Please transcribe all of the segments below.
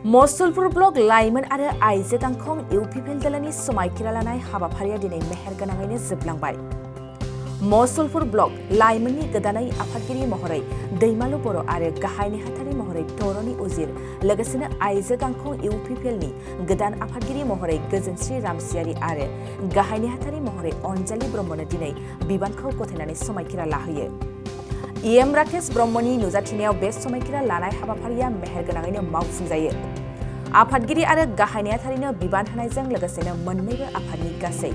Masalpur block लाइमोन आरो आइजो गांखं इउपिपिएल दलनि समायखिरा लानाय हाबाफारिया दिनै मेहेरगोनाङैनो जोबलांबाय। मसलपुर ब्लक लाइमोननि गोदानै आफादगिरि महरै दैमालु बर' आरो गाहाय नेहाथारि महरै धरणी उजिर लोगोसेनो आइजो गांखं इउपिपिएलनि गोदान आफादगिरि महरै गोजोनस्रि रामसियारि आरो गाहाय नेहाथारि महरै अनजालि ब्रह्मनो दिनै बिबानखौ गथायनानै समायखिरा लाहोयो। इएम राकेश ब्रह्मनि नुजाथिनायाव बे समायखिरा लानाय हाबाफारिया मेहेरगोनाङैनो मावफुंजायो। आफादगिरि आरो गाहाय नेहाथारिनो बिबान होनायजों लोगोसेनो मोन्नैबो आफादनि गासै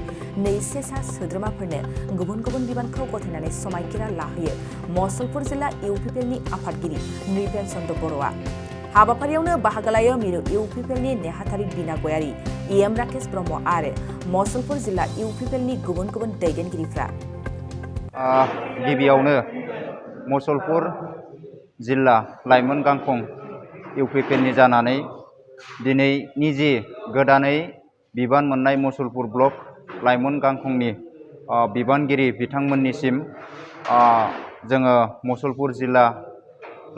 200 सोद्रोमाफोरनो गुबुन गुबुन बिबानखौ गथायनानै समायखिरा लाहोयो मसलपुर जिल्ला इउपिपिएलनि आफादगिरि नृपेन चन्द्र बर'आ। हाबाफारियावनो बाहागो लायो मिरु इउपिपिएलनि नेहाथारि बिना गयारी, इएम राकेश ब्रह्म आरो मसलपुर जिल्ला इउपिपिएलनि गुबुन गुबुन दैदेनगिरिफ्रा। गिबियावनो मसलपुर जिल्ला लाइमोन गांखं इउपिपिएलनि जानानै दिनैनि जि गोदानै बिबान मोननाय मसलपुर ब्लक लाइमोन गांखंनि बिबानगिरि बिथांमोननिसिम जोङो मसलपुर जिल्ला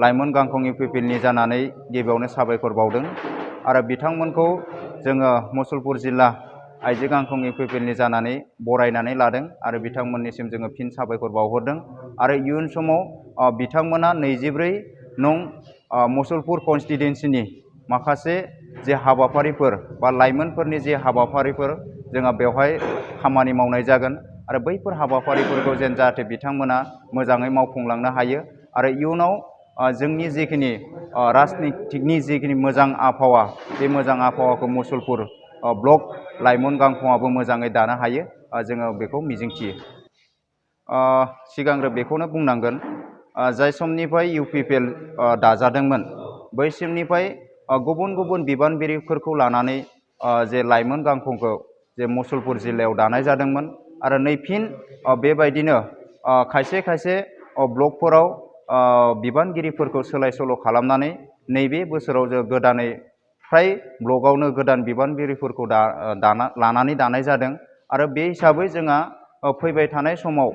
लाइमोन गांखं इउपिपिएलनि जानानै गिबियावनो साबायखर बावदों आरो बिथांमोनखौ जोङो मसलपुर जिल्ला आइजो गांखं इउपिपिएलनि जानानै बरायनानै लादों आरो बिथांमोननिसिम जोङो फिन साबायखर बावहरदों आरो इयुन समाव बिथांमोना 24 नं मसलपुर कन्स्टिटुएन्सिनि माखासे जे हाबाफारिफोर बा लाइमोनफोरनि जे हाबाफारिफोर जोंहा बेवहाय खामानि मावनाय जागोन आरो बैफोर हाबाफारिफोरखौ जाहाथे बिथांमोना मोजाङै मावफुंलांनो हायो आरो इयुनाव जोंनि जिखिनि राजनितिकनि जिखिनि मोजां आबहावा बे मोजां आबहावाखौ मसलपुर ब्लक लाइमोन गांखंआबो मोजाङै दानो हायो जोङो बेखौ मिजिंथियो। सिगांग्रो बेखौनो बुंनांगोन जाय समनिफ्राय इउपिपिएल दाजादोंमोन बै समनिफ्राय गुबुन गुबुन बिबानगिरिफोरखौ लानानै जे लाइमोन गांखंखौ जे मसलपुर जिल्लायाव दानाय जादोंमोन आरो नै फिन बेबायदिनो खायसे खायसे ब्लकफोराव बिबानगिरिफोरखौ सोलाय सोल' खालामनानै नैबे बोसोराव जों गोदानै फ्राय ब्लकआवनो गोदान बिबानगिरिफोरखौ लानानै दानाय जादों आरो बे हिसाबै जोंहा फैबाय थानाय समाव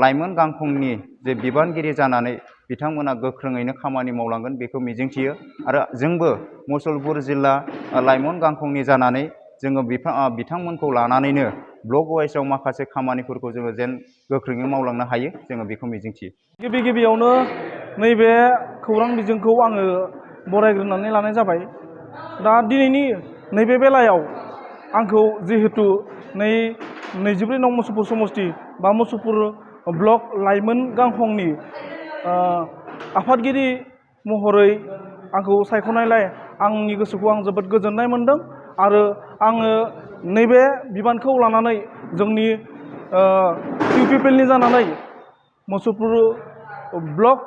लाइमोन गांखंनि जे बिबानगिरि जानानै बिथांमोना गोख्रोङैनो खामानि मावलांगोन बेखौ मिजिंथियो आरो जोंबो मसलपुर जिल्ला लाइमोन गांखंनि जानानै जोङो बिथांमोनखौ लानानैनो ब्लक वाइसआव माखासे खामानिफोरखौ जोङो जेन गोख्रोङै मावलांनो हायो जोङो बेखौ मिजिंथियो। गिबियावनो नैबे खौरां बिजोंखौ आङो बरायग्रोनानै लानाय जाबाय। दा दिनैनि नैबे बेलायाव आंखौ जिहेतु 24 नं मसलपुर समस्ति बा मसलपुर ब्लक लाइमोन गांखंनि आफादगिरि महरै आंखौ सायख'नायलाय आंनि गोसोखौ आं जोबोद गोजोननाय मोनदों आरो आङो नैबे बिबानखौ लानानै जोंनि इउपिपिएलनि जानानै मसलपुर ब्लक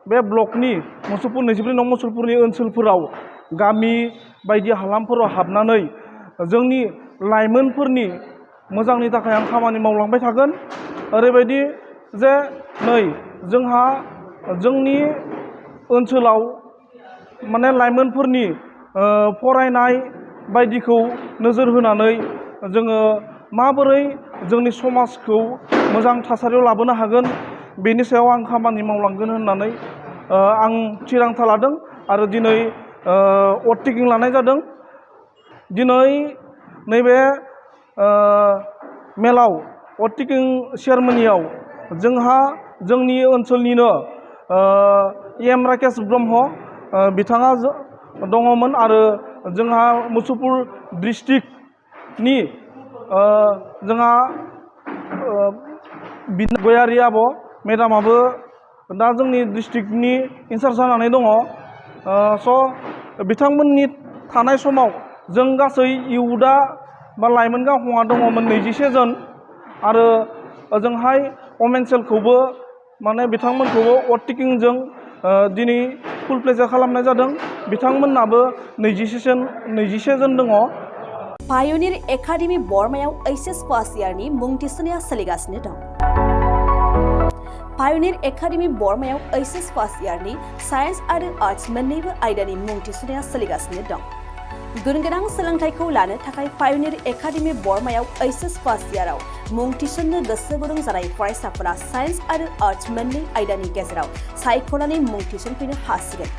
बे ब्लकनि मसलपुर 24 नं मसलपुरनि ओनसोलफोराव गामि बायदि हालामफोराव हाबनानै जोंनि लाइमोनफोरनि मोजांनि थाखाय आं खामानि मावलांबाय थागोन। ओरैबायदि जे नै जोंहा जोंनि ओनसोलाव माने लाइमोनफोरनि फरायनाय बायदिखौ नोजोर होनानै जोङो माबोरै जोंनि समाजखौ मोजां थासारियाव लाबोनो हागोन बेनि सायाव आं खामानि मावलांगोन होननानै आं थिरांथा लादों आरो दिनै अट टेकिं लानाय जादों। दिनै नैबे मेलाव अट टेकिं सेरेमनियाव जोंहा जोंनि ओनसोलनिनो इएम राकेश ब्रह्म बिथाङा दङमोन आरो जोंहा मसलपुर डिस्ट्रिक्टनि जोंहा बिना गयारी आब' मेडामाबो दा जोंनि डिस्ट्रिक्टनि इनचार्ज जानानै दङ। बिथांमोननि थानाय समाव जों गासै इउथआ बा लाइमोन गांखंआ दङमोन 21 जन आरो ओजोंहाय अमेन सेलखौबो माने बिथांमोनखौबो अट टेकिंजों दिनै फुल प्लेजार खालामनाय जादों। बिथांमोननाबो 21 जन दङ। पायनिर एकाडेमि बरमायाव ओइचएस फार्स्ट इयारनि मुं थिसननाया सोलिगासिनो दं। पायनिर एकाडेमि बरमायाव ओइचएस फार्स्ट इयारनि साइन्स आरो आर्ट्स मोन्नैबो आयदानि मुं थिसननाया सोलिगासिनो दं। गुनगोनां सोलोंथाइखौ लानो थाखाय पायनिर एकाडेमि बरमायाव ओइचएस फार्स्ट इयाराव मुं थिसननो गोसो गुदुं जानाय फरायसाफोरा साइन्स आरो आर्ट्स मोन्नै आयदानि गेजेराव सायख'नानै मुं थिसनफैनो हासिगोन।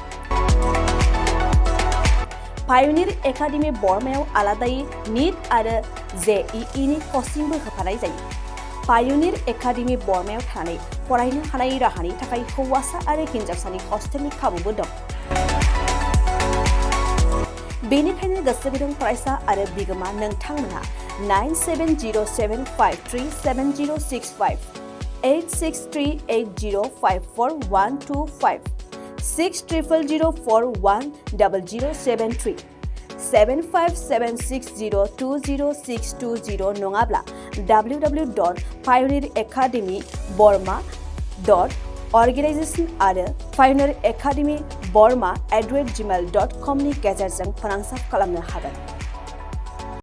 पायनिर एकाडेमि बर्मायाव आलादायै नीट आरो JEE नि कचिंबो होफानाय जायो। पायनिर एकाडेमि बर्मायाव थानानै फरायनो हानाय राहानि थाखाय हौवासा आरो हिनजावसानि हस्टेलनि खाबुबो दं। बेनिखायनो गोसो गुदुं फरायसा आरो बिगोमा नोंथांमोनहा 9707537065 8638054125 6000410073 7576020620 नङाब्ला www.pioneeracademyburma.organization आरो pioneeracademyburma@gmail.com नि गेजेरजों फोनांजाब खालामनो हागोन।